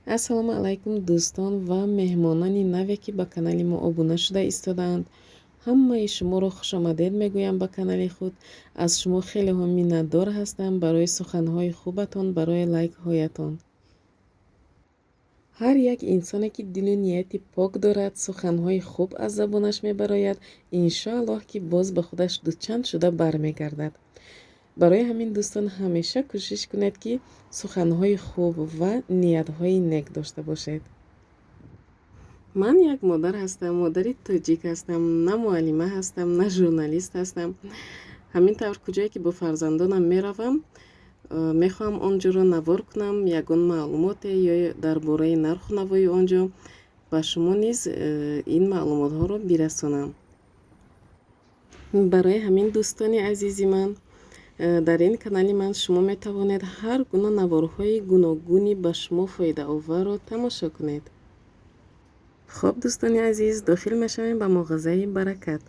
Ассалому алайкум, дӯстон ва меҳмонони наве, ки ба канали мо обуна шуда истодаанд. Ҳамаи шуморо хушомадед мегӯям ба канали худ. Аз шумо хелеҳо миннатдор ҳастам барои суханҳои хубатон, барои лайкҳоятон. Ҳар як инсоне, ки дилу нияти пок дорад, суханҳои хуб аз забонаш мебарояд, иншоаллоҳ, ки боз ба худаш дучанд шуда бармегардад. Барои ҳамин, дӯстон, ҳамеша кӯшиш кунед, ки суханҳои хуб ва ниятҳои нек дошта бошед. Ман як модар ҳастам, модари тоҷик ҳастам, на муаллима ҳастам, на журналист ҳастам. Ҳамин тавр, куҷое ки бо фарзандонам меравам, мехоҳам он ҷоро навор кунам, ягон маълумоте ё дар бораи нарху навои он ҷо ба шумо низ ин маълумотҳоро бирасонам. Барои ҳамин, дӯстони азизи ман, дар ин канали ман шумо метавонед ҳар гуна наворҳои гуногуни ба шумо фоидаоварро тамошо кунед. Хоб, дӯстони азиз, дохил мешавем ба мағозаи Баракат.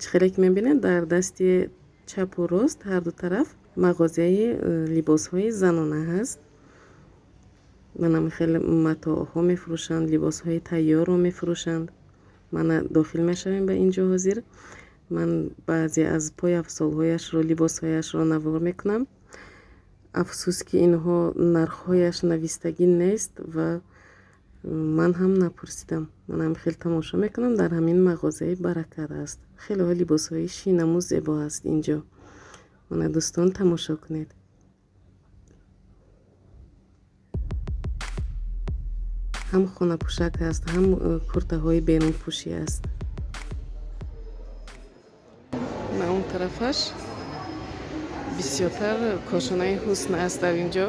Чӣ хеле ки мебинед, дар дасти чапу рост ҳар ду тараф мағозаи либосҳои занона ҳаст. Манам хеле матоъҳо мефурӯшанд, либосҳои тайёрро мефурӯшанд. Мана дохил мешавем ба ин ҷо ҳозир. Ман баъзе аз пойафзолҳояшро, либосҳояшро навор мекунам. Афсӯс, ки инҳо нархҳояш навистагӣ нест ва ман ҳам напурсидам. Манам хеле тамошо мекунам, дар ҳамин мағозаи Баракат аст. Хелеҳо либосҳои шинаму зебо аст инҷо. Мана, дӯстон, тамошо кунед. Ҳам хонапӯшак ҳаст, ҳам куртаҳои берунпӯшӣ аст. На он тарафаш бисёртар кошонаи ҳусн аст дар ин ҷо.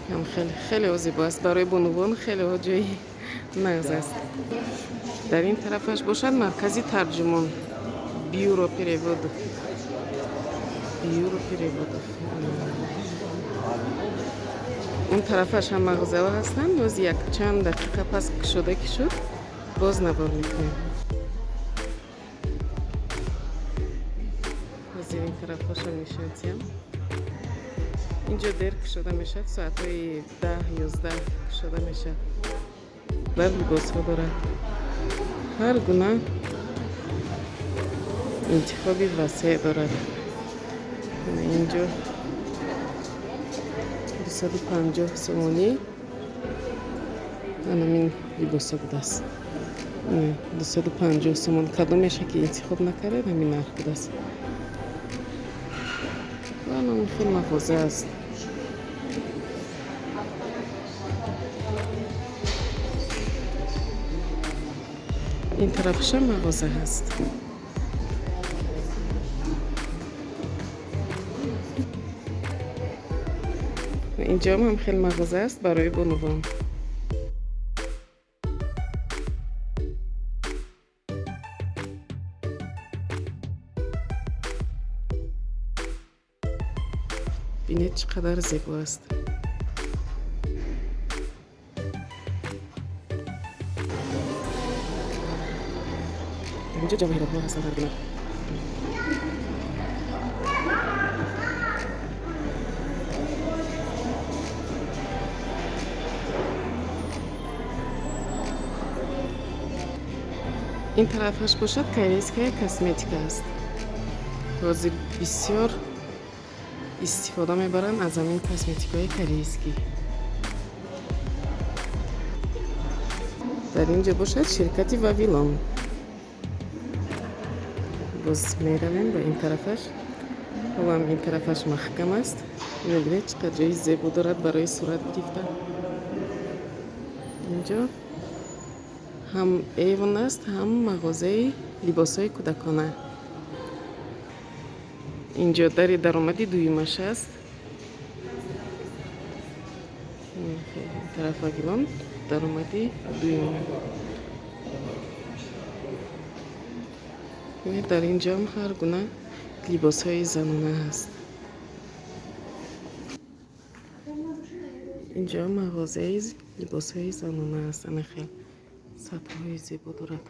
Ҳам хеле хеле зебо аст, барои бонувон хелеҳо ҷои нағз аст. Дар ин тарафаш бошад маркази тарҷумон, бюро переводов. Бюро переводов. Он тарафаш ҳам мағозаҳо ҳастанд. Боз якчанд дақиқа пас кушода ки шуд, боз навор мекунем. Ҳозир ин тарафҳошам нишон диҳам. Инҷо дер кушода мешавад, соатҳои 10-11 кушода мешавад. Дар либосҳо дорад ҳар гуна интихоби васеъ дорад. Инҷо 250 сомонӣ анамин либосо будааст. 250 сомон, кадомеша ки интихоб накардед, ҳамин нарх будааст. Анам хел мағоза аст. Ин тарафаша мағоза ҳаст. Инҷоам ҳам хел мағоза аст барои бонувон. Бинед, чӣ қадар зебо аст. Дар инҷо ҷавоҳиротҳо ҳастанд ҳар гуна. Ин тарафаш бошад корейская косметика аст. Ҳозир бисёр истифода мебаранд аз ҳамин косметикаҳои корейскӣ. Дар ин ҷо бошад ширкати Вавилон. Боз меравем ба ин тарафаш. Ҳолам ин тарафаш маҳкам аст. Мебинед, чӣ қадр ҷои зебо дорад барои сурат гирифтан. Инҷо ҳам Эйвон аст, ҳам мағозаи либосҳои кӯдакона. Инҷо дари даромади дуюмаш аст. Тараф Вавилон, даромади дуюм. Дар ин ҷоам ҳар гуна либосҳои занона ҳаст. Инҷо мағозаи либосҳои занона аст. Ана хел сатҳҳои зебо дорад.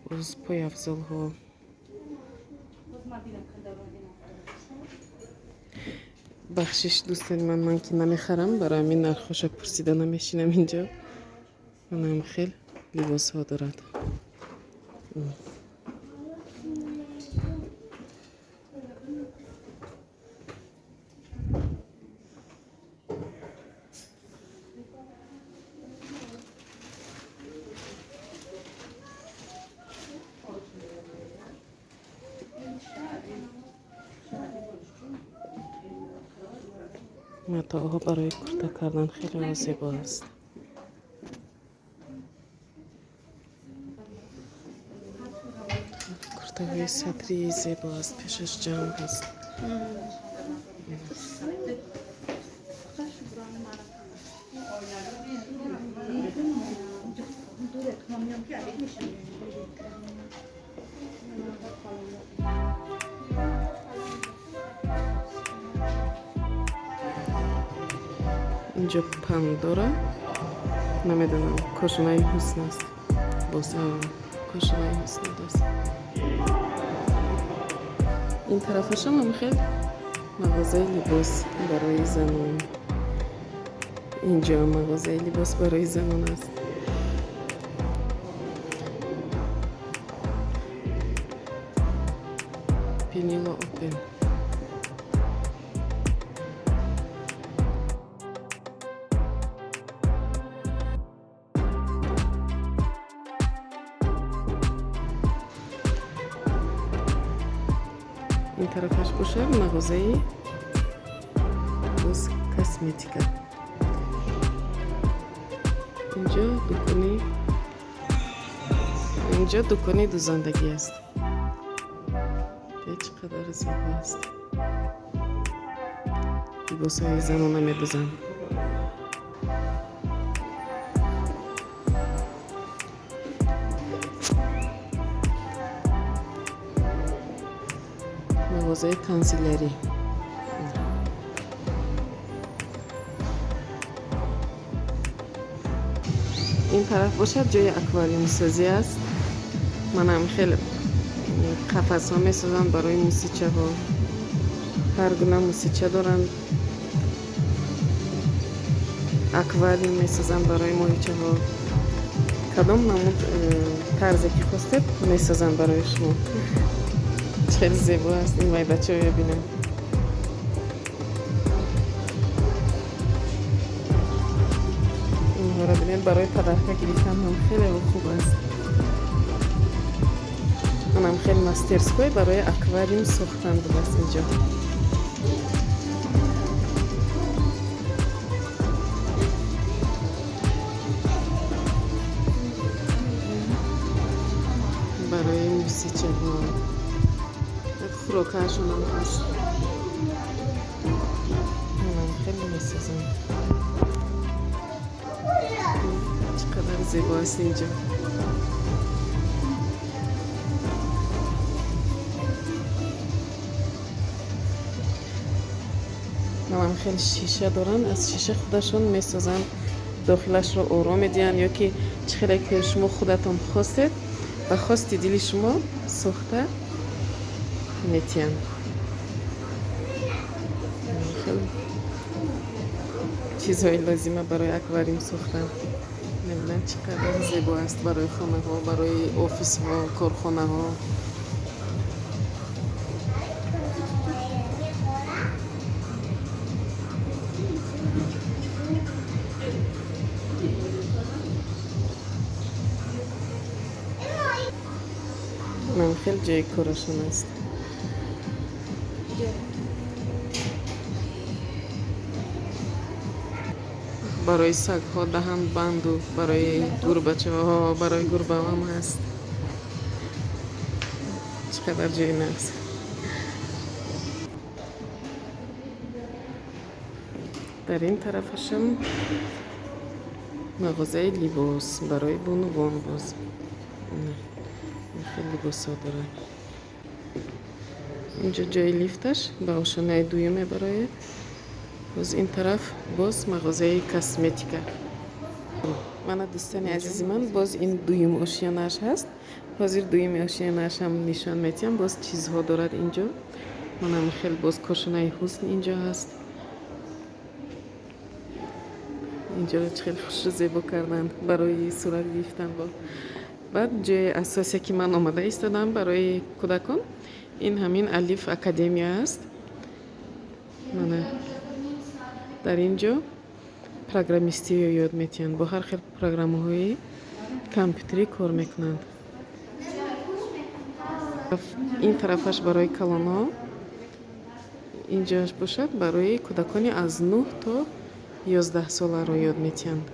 Боз пойафзолҳо. Бахшиш, дӯстони ман, ман ки намехарам, барои ҳамин нархҳоша пурсида намешинам инҷо. Манам хел либосҳо дорад. Матоъҳо барои курта кардан хеле зебо аст. Куртаҳои сатрии зебо аст, пешаш ҷамъ аст. Инҷо Пандора, намедонам, кошонаи ҳусн аст. Боз кошонаи ҳусн аст. Ин тарафашам ҳам хел мағозаи либос барои занон. Инҷо мағозаи либос барои занон аст. Пенило Опен. Ин тарафаш бошад мағозаи боз косметика. Инҷо дукони дузандагӣ аст. Чӣ қадар зебо аст. Либосҳои занона медузанд. Мағозаи канселярӣ. Ин тараф бошад ҷои аквариумсозӣ аст. Манам хеле қафасҳо месозанд барои мусичаҳо. Ҳар гуна мусича доранд. Аквариум месозанд барои моҳичаҳо. Кадом намуд тарзе ки хостед месозанд барои шумо. Хеле зебо аст ин майдачаро бинем. Инҳоро бинед, барои подарка гирифтан ҳам хеле хуб аст. Манам хеле мастерской барои аквариум сохтан будааст инҷо. Барои мусичаҳо хӯрокаашонам ҳаст. Манам хеле месозам. Чӣ қадар зебо аст инҷо. Манам хеле шиша доранд, аз шиша худашон месозанд, дохилашро оро медиҳанд ё ки чӣ хеле ки шумо худатон хостед, ба хости дили шумо сохта метиҳанд. Чизҳои лозима барои аквариум сохтан. Мебинам чӣ қадар зебо аст барои хонаҳо, барои офисҳо, корхонаҳо. Ман хеле ҷои корашон аст. Барои сагҳо даҳанбанду барои гурбачаҳо, барои гурбаҳам ҳаст. Чӣ қадар ҷои нағз. Дар ин тарафашам мағозаи либос барои бонувон боз. Хеле либосҳо дорад. Инҷо ҷои лифташ ба ошонаи дуюм мебарояд. Боз ин тараф боз мағозаи косметика. Мана дӯстони азизи ман, боз ин дуюм ошёнааш ҳаст. Ҳозир дуюми ошёнаашам нишон метиҳам. Боз чизҳо дорад инҷо. Манам хеле боз кошонаи ҳусн инҷо ҳаст. Инҷоро чӣ хеле хушрӯ зебо карданд барои сурат гирифтан. Бо баъд ҷои асосе, ки ман омада истодам барои кӯдакон, ин ҳамин Алиф Академия аст. Мана, дар ин ҷо программистиро ёд метиҳанд, бо ҳар хел программаҳои компютерӣ кор мекунанд. Ин тарафаш барои калонҳо, инҷоаш бошад барои кӯдакони аз 9 то 11 соларо ёд метиҳанд.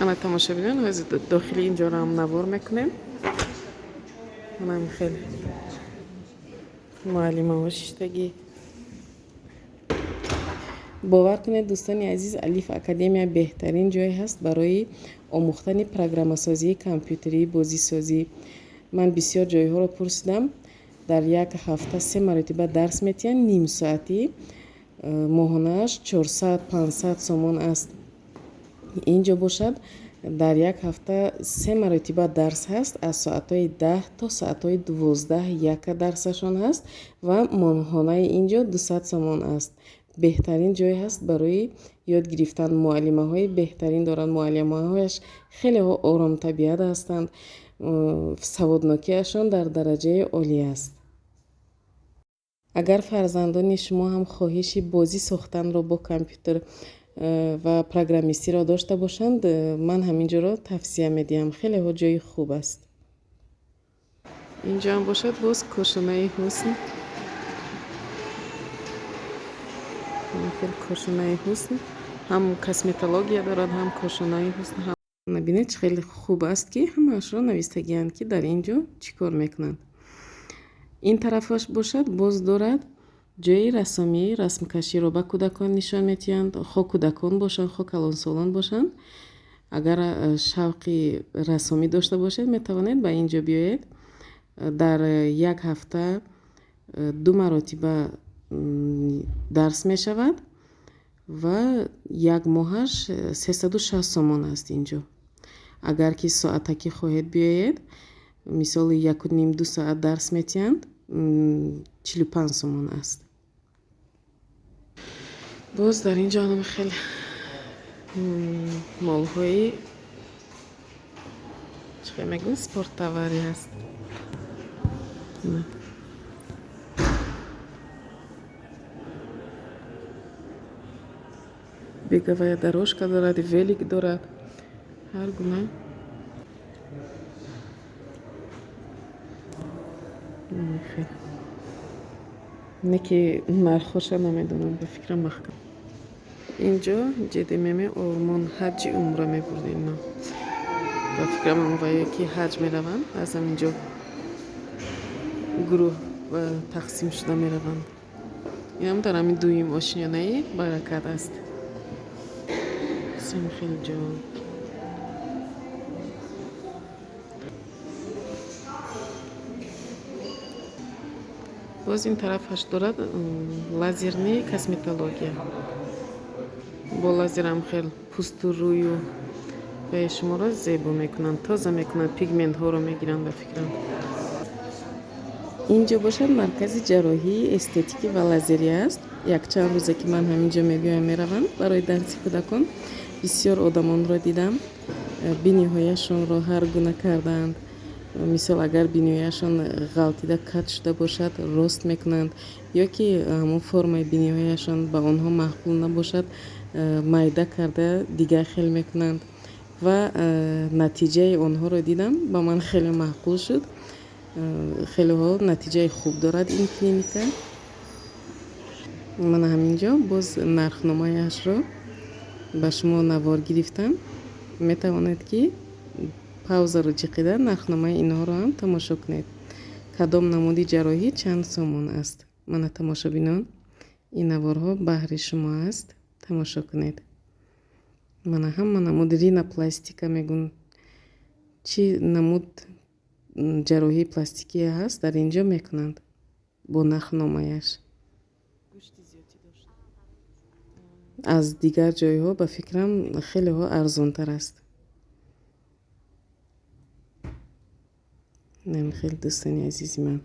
Ана, тамошобинон, ҳозир дохили инҷоро ҳам навор мекунем. Манам хеле муаллимаҳо шиштагӣ. Бовар кунед, дӯстони азиз, Алиф Академия беҳтарин ҷое ҳаст барои омӯхтани программасозии компютерӣ, бозисозӣ. Ман бисёр ҷойҳоро пурсидам. Дар як ҳафта се маротиба дарс метиҳанд, нимсоатӣ, моҳонааш 400-500 сомон аст. Ин ҷо бошад, дар як ҳафта се маротиба дарс ҳаст, аз соатҳои 10 то соатҳои 12 яка дарсашон ҳаст ва моҳонаи ин ҷо 200 сомон аст. Беҳтарин ҷое ҳаст барои ёд гирифтан. Муаллимаҳои беҳтарин доранд, муаллимаҳояш хеле оромтабиат ҳастанд, саводнокиашон дар дараҷаи олӣ аст. Агар фарзандони шумо ҳам хоҳиши бозӣ сохтанро бо компютер ва программистиро дошта бошанд, ман ҳамин ҷоро тавсия медиҳам. Хелеҳо ҷои хуб аст. Инҷоам бошад боз Кошонаи ҳусн. Кошонаи ҳусн ҳам косметология дорад, ҳам кошонаи ҳусн. Бинед, чӣ хеле хуб аст, ки ҳамаашро навистагианд, ки дар ин ҷо чӣ кор мекунанд. Ин тарафаш бошад, боз дорад ҷои рассомӣ, расмкаширо ба кӯдакон нишон медиҳанд. Хо кӯдакон бошанд, хо калонсолон бошанд, агар шавқи рассомӣ дошта бошед, метавонед ба ин ҷо биёед. Дар як ҳафта ду маротиба дарс мешавад ва як моҳаш 360 сомон аст ин ҷо. Агар ки соатакӣ хоҳед биёед, мисоли 1,5-2 соат дарс метиҳанд, 45 сомон аст. Боз дар ин ҷо анам хеле молҳои, чӣ мегӯям, спорттоварӣ ҳаст. Беговая дорожка дорад, велик дорад, ҳар гуна. Хел не, ки нархҳоша намедонам, ба фикрам маҳкам. Инҷо ҷдмм Ормон, ҳаҷи умра мебурд ино. Ба фикрам, онвае ки ҳаҷ мераванд, аз ҳамин ҷо гурӯҳ тақсим шуда мераванд. Инам дар ҳамин дуюм ошиёнаи Баракат аст. Хеле ҷо. Боз ин тарафаш дорад лазерный косметология. Бо лазерам хел пӯсту рӯю ваи шуморо зебо мекунанд, тоза мекунанд, пигментҳоро мегиранд, ба фикрам. Ин ҷо бошад маркази ҷарроҳии эстетикӣ ва лазерӣ аст. Якчанд рӯзе ки ман ҳамин ҷо мебиёям, меравам барои дарси кӯдакон, бисёр одамонро дидам, биниҳояшонро ҳар гуна кардаанд. Мисол, агар биниҳояшон ғалтида кат шуда бошад, рост мекунанд, ё ки ҳамон формаи биниҳояшон ба онҳо маъқул набошад, майда карда дигар хел мекунанд. Ва натиҷаи онҳоро дидам, ба ман хеле маъқул шуд. Хелеҳо натиҷаи хуб дорад ин клиника. Мана, ҳамин ҷо боз нархномаяшро ба шумо навор гирифтам. Метавонед, ки паузаро ҷиқида, нархномаи инҳоро ҳам тамошо кунед, кадом намуди ҷарроҳӣ чанд сомон аст. Мана, тамошобинон, ин наворҳо баҳри шумо аст, тамошо кунед. Мана, ҳама намуд ринопластика мегӯн, чӣ намуд ҷарроҳии пластикие ҳаст, дар ин ҷо мекунанд бо нархномаяш. Аз дигар ҷойҳо, ба фикрам, хелеҳо арзонтар аст. Хеле, дӯстони азизи ман.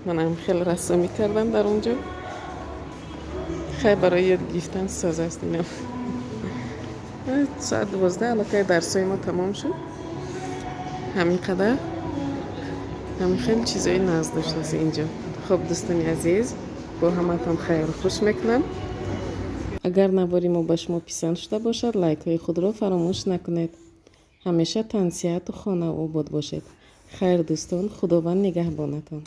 Манам хеле рассомӣ кардам дар он ҷо. Хай, барои ёд гирифтан соз аст инам. Соат 12 аллакай дарсҳои мо тамом шуд. Ҳамин қадар, ҳамин хеле чизои нағз доштааст инҷо. Хуб, дӯстони азиз, бо ҳаматон хайру хуш мекунам. Агар навори мо ба шумо писанд шуда бошад, лайкҳои худро фаромӯш накунед. Ҳамеша тансиҳату хонаобод бошед. Хайр, дӯстон, Худованд нигаҳбонатон.